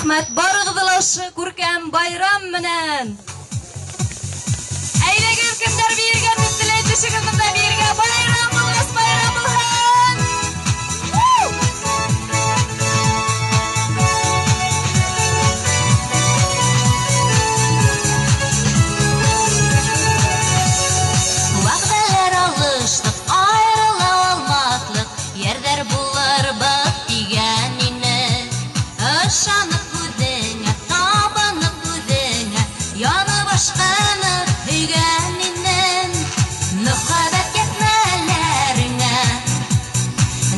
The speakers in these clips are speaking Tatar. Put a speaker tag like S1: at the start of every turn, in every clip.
S1: рәхмәт барыгызга ла ошо күркәм байрам менән! Әйдәгез, кемнәр биергә бик теләй, төшегез монда биергә. Байрам булгач, байрам булһын! Вәгъдәләр алыштык, аерыла алмаслык, ярдәр булырбыз дигән ине. Ышанып үзеңә, табынып үзеңә, янып ашкынып һөйгән инем. Мөхәббәт ятьмәләреңә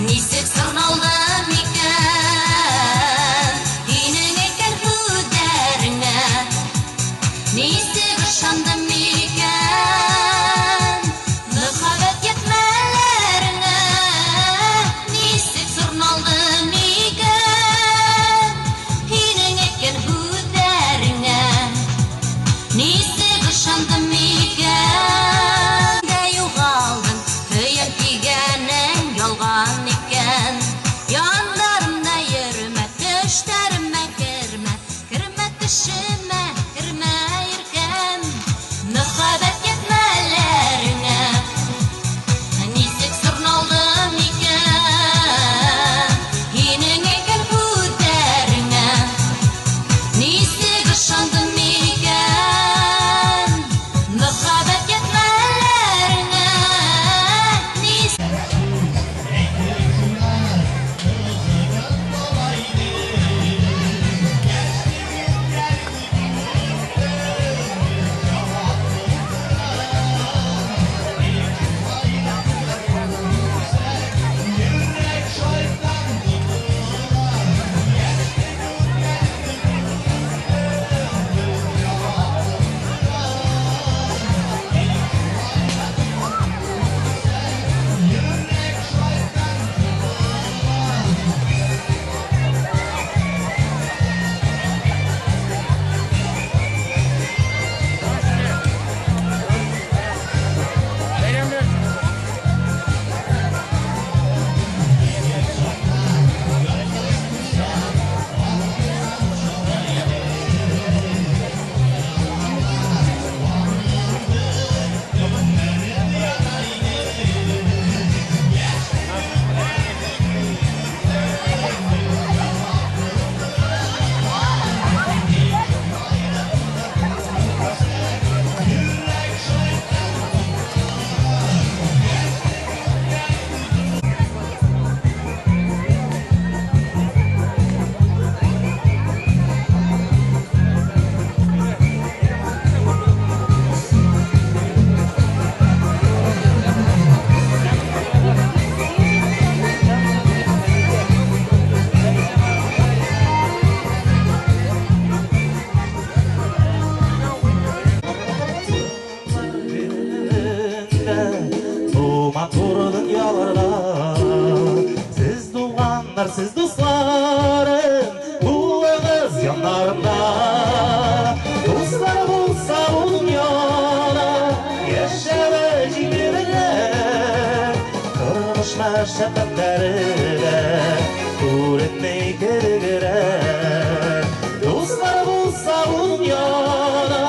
S1: нисек сорналдым икән? Һинең әйткән һүҙҙәреңә нисек ышандым икән? Мөхәббәт ятьмәләреңә нисек сорналдым икән? Һинең әйткән һүҙҙәреңә нисек ышандым икән? Дә юғалдым, һөйәм тигәнең ялған икән. Яндарымда йөрмә, төштәремә кермә, кермә төшемә, кермә иркәм. Мөхәббәт ятьмәләреңә нисек сорналдым икән? Һинең әйткән һүҙҙәреңә нисек ышандым икән? Мөхәббәт ятьмәләреңә нисек.
S2: Бу матур дөньяларда сез туганнар, сез дусларым, булыгыз яннарымда. Дуслар булса бу дөньяда, яшәве җиңелрәк. Тормыш мәшәкатьләре дә күренми кебегрәк. Дуслар булса бу дөньяда,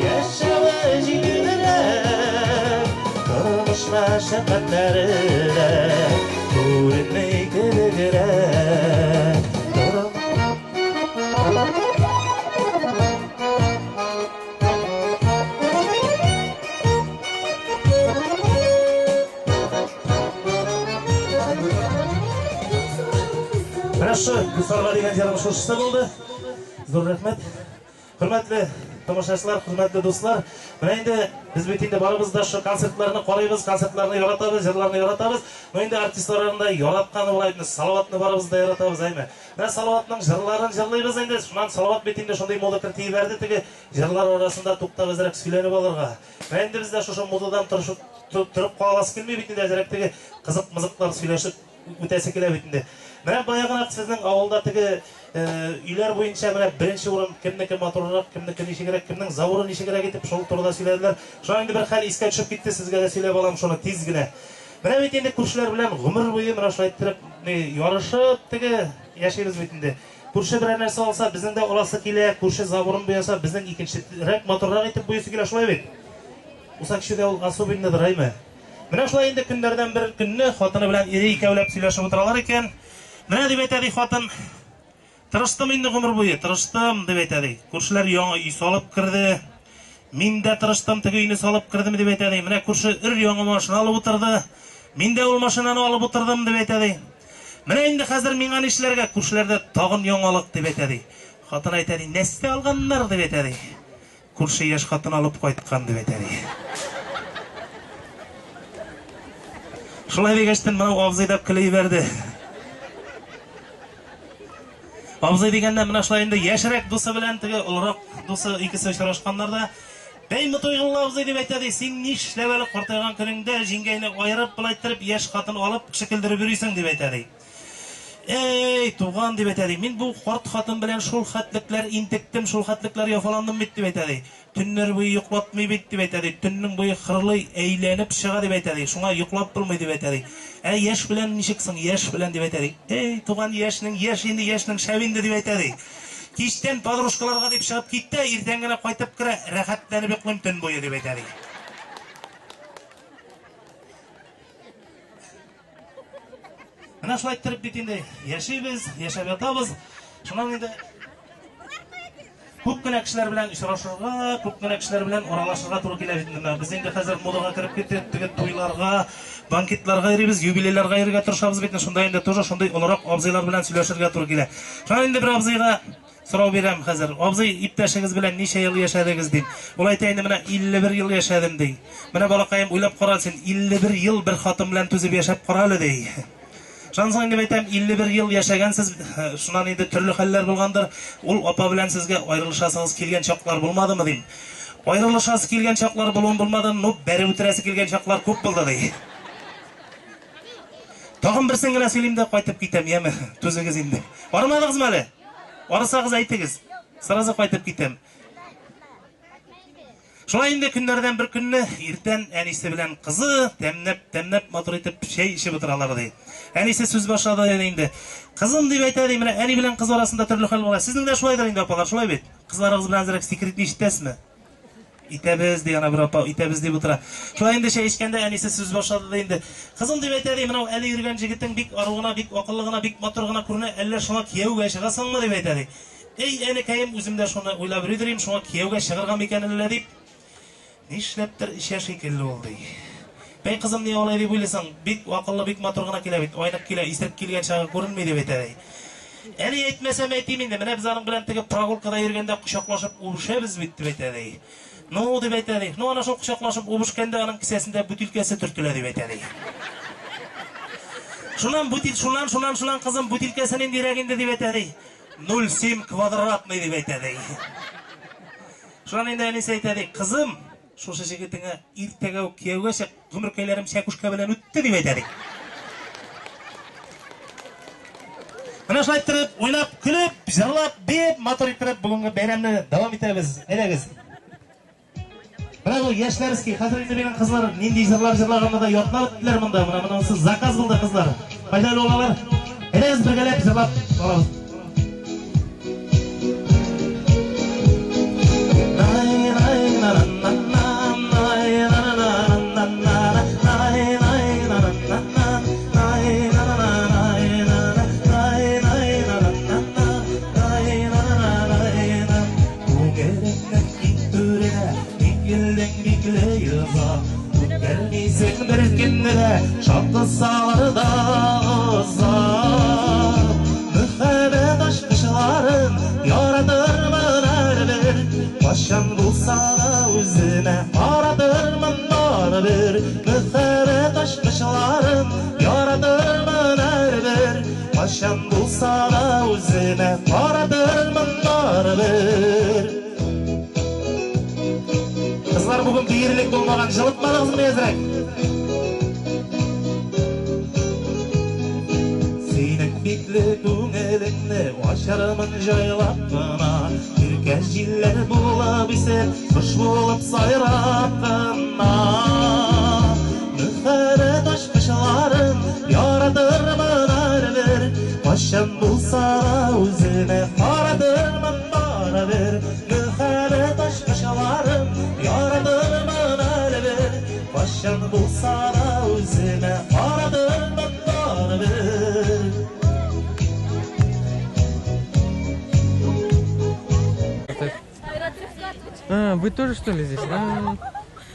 S2: яшәве җиңелрәк. Тормыш мәшәкатьләре дә күренми кебегрәк. Менә шу Гусарга дигән җырым шушысы булды. Зур рәхмәт. Хөрмәтле тамашачылар, хөрмәтле дуслар, менә инде без бит инде барыбыз да шу концертларны карыйбыз, концертларны яратабыз, җырларны яратабыз. Но инде артистлар арасында яратканы була инде Салаватны барыбыз да яратабыз, әйме. Менә Салаватның җырларын җырлыйбыз инде. Шуннан Салават бит инде шундый мода кертеп җибәрде теге җырлар арасында туктап әзрәк сөйләнеп алырга. Менә инде без дә шушы модадан торышып торып каласы килми бит инде, әзрәк теге кызык-мызыклар сөйләшеп үтәсе килә бит инде. Менә баягынак сезнең авылда теге өйләр буенча менә беренче урын кемнеке матуррак, кемнеке ничегрәк, кемнең заборы ничегрәк итеп шул турыда сөйләделәр. Шуннан инде бер хәл искә төшеп китте, сезгә дә сөйләп алам шуны тиз генә. Менә бит инде күршеләр белән гомер буе менә шулай иттереп ярышып теге яшибез бит инде. Күрше берәр нәрсә алса, безнең дә аласы килә, күрше заборын буяса, безнең икенчерәк, матуррак итеп буйысы килә, шулай бит? Усак кешедә ул особенныйдыр, әйме? Менә шулай инде көннәрдән бер көнне хатыны белән ире икәүләп сөйләшеп утыралар икән. Менә дип әйтә ди хатын, тырыштым инде гомер буе, тырыштым дип әйтә ди. Күршеләр яңа өй салып керде. Мин дә тырыштым, теге өйне салып кердем дип әйтә ди. Менә күрше өр яңа машина алып утырды. Мин дә ул машинаны алып утырдым дип әйтә ди. Менә инде хәзер миңа нишләргә? Күршеләрдә тагын яңалык дип әйтә ди. Хатын әйтә ди, нәрсә алганнар дип әйтә ди. Күрше яшь хатын алып кайткан дип әйтә ди. Шулай дигәчтен менә абзый да көлеп җибәрде. Абзый дигәндә менә шулай инде яшьрәк дусы белән теге олырак дусы икесе очрашканнар да, "Бәй, Мотыйгулла абзый", дип әйтә ди, "син нишләп әле картайган көнеңдә җиңгәйне аерып болай иттереп яшь хатын алып кеше көлдереп йөрисең?" дип әйтә ди. Эй, туган, дип әйтә ди, мин бу карт хатын белән шул хәтлекләр интектем, шул хәтлекләр яфаландым бит, дип әйтә ди. Төннәр буе йоклатмый бит, дип әйтә ди. Төннең буе хырлый, әйләнеп чыга, дип әйтә ди. Шуңа йоклап булмый, дип әйтә ди. Ә яшь белән ничек соң, яшь белән, дип әйтә ди. Эй, туган, яшьнең яшь инде, яшьнең шәп инде, дип әйтә ди. Кичтән подружкаларга дип чыгып китте, иртән генә кайтып керә, рәхәтләнеп йоклыйм төн буе, дип әйтә ди. Менә шулай иттереп бит инде яшибез, яшәп ятабыз. Шуннан инде күп кенә кешеләр белән очрашырга, күп кенә кешеләр белән аралашырга туры килә бит инде. Без инде хәзер модага кереп киттек, теге туйларга, банкетларга йөрибез, юбилейларга йөрергә тырышабыз бит. Шунда инде тоже шундый олырак абзыйлар белән сөйләшергә туры килә. Шуннан инде бер абзыйга сорау бирәм хәзер. Абзый, иптәшегез белән ничә ел яшәдегез дим. Ул әйтә инде, менә 51 ел яшәдем ди. Менә балакаем, уйлап кара син, 51 ел бер хатын белән түзеп яшәп кара әле ди. Шуннан соң инде әйтәм, 51 ел яшәгәнсез, шуннан инде төрле хәлләр булгандыр. Ул апа белән сезгә аерылышасыгыз килгән чаклар булмадымы дим. Аерылышасы килгән чаклар булуын булмады, ну бәреп үтерәсе килгән чаклар күп булды ди. Тагын берсен генә сөйлим дә кайтып китәм, яме, түзегез инде. Армадыгызмы әле? Арысагыз әйтегез. Сразу кайтып китәм. Шулай инде көннәрдән бер көнне иртән әнисе белән кызы тәмнәп-тәмнәп матур итеп чәй эчеп утыралар ди. Әнисе сүз башлады инде. Кызым дип әйтә ди, менә әни белән кыз арасында төрле хәл була. Сезнең дә шулайдыр инде, апалар, шулай бит? Кызларыгыз белән әзрәк секретны ишетәсезме? Итәбез ди, ана бер апа, итәбез дип утыра. Шулай инде чәй эчкәндә әнисе сүз башлады да инде. Кызым дип әйтә ди, менә әле йөргән җегетең бик ару гына, бик акыллы гына, бик матур гына күренә, әллә шуңа кияүгә чыгасыңмы дип әйтә ди. Эй, әнекәем, үзем дә шуны уйлап йөридерим, шуңа кияүгә чыгарга микән әллә дип. Нишләптер эчә шикелле ул ди. Бәй, кызым, ни алай дип уйлыйсың? Бик акыллы, бик матур гына килә бит. Айнык килә, исерек килгән чагы күренми дип әйтә ди. Әни әйтмәсәм әйтим инде, менә без аның белән теге прогулкада йөргәндә кочаклашып үбешәбез бит дип әйтә ди. Ну, дип әйтә ди. Ну, ана шул кочаклашып үбешкәндә аның кесәсендә бутилкәсе төртелә дип әйтә ди. Шуннан бутил, шуннан, шуннан, шуннан, кызым, бутилкәсе ниндирәк инде дип әйтә ди. 0,7 квадратный дип әйтә ди. Шуннан инде әнисе әйтә ди, кызым, шушы җегетеңә иртәгә үк кияүгә чык, гомеркәйләрем чәкүшкә белән үтте дип әйтә ди. Менә шулай иттереп, уйнап, көлеп, җырлап, биеп, матур иттереп бүгенге бәйрәмне дәвам итәбез. Әйдәгез. Менә бу яшьләрский, хәзер инде минем кызлар нинди җырлар җырлаганны да ятлап беттеләр монда. Менә монысы заказ булды, кызлар. Кайда әле алар? Әйдәгез бергәләп җырлап алабыз. Күңелемнең иң түренә Икелдең бикле йозак, Үткәрмисең бер көнне дә Шакысалар да озак. Мөхәббәт ачкычларын Яратырмын һәрбер, Кайчан булса да үземә Каратырмын барыбер. Мөхәббәт ачкычларын Яратырмын һәрбер, Кайчан булса да үземә Каратырмын барыбер. Кызлар, бүген биерлек булмаган, җылытмадыгызмы әзрәк? Синең битле күңелеңне ачармын җайлап кына, Иркә җилләр булып исеп, кош булып сайрап кына. Мөхәббәт ачкычларын яратырмын һәрбер, Кайчан Кайчан булса да үземә каратырмын барыбер. Мәхәббәт ачкычларын яратырмын әле бер. Кайчан булса да үземә каратырмын барыбер.
S3: А, вы тоже что ли здесь? А,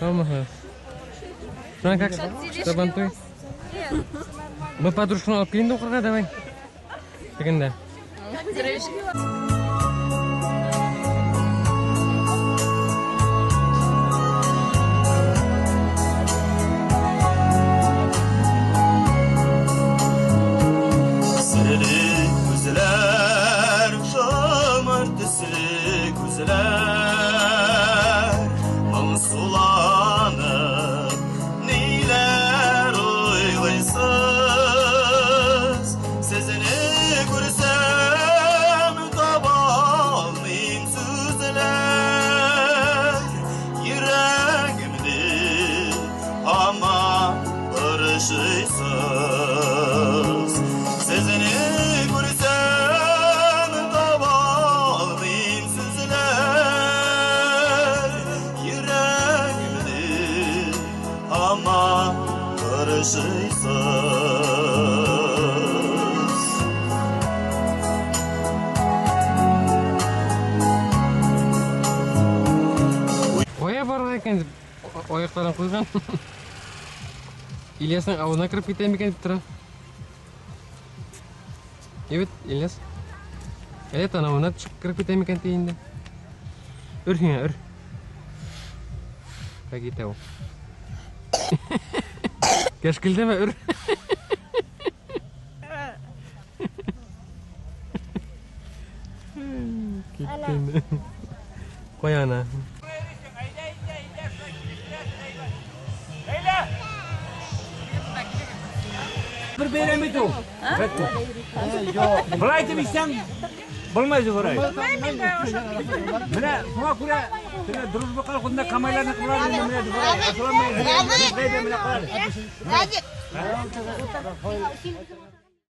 S3: ну как? Сабантуй? Мы подружканы алып килим укырга давай. Тегендә.
S4: Серле күзләр, шомырт төсле күзләр, моңсуланып ниләр уйлыйсыз? Сезне күрсәм, таба алмыйм сүзләр, йөрәгемне һаман борчыйсыз. Сезне күрсәм, таба алмыйм сүзләр, йөрәгемне һаман борчыйсыз.
S3: Кая барырга икән дип аякларын куйган. Ильясның авызына кереп китә микән дип тора. Әйбәт, Ильяс. Әле танавына төшеп кереп китә микән ди инде. Өр сиңа, өр. Как китә ул. Кәшкелдеме, өр. Китте инде. Кая ана?
S5: Бер бәйрәм итү. Бетте. Болай итеп итсәң, булмай Зөһрә. Менә шуңа күрә менә дружба халкында камайларны кылар инде менә Зөһрә. Асыланмай. Менә кылар.
S1: Радик!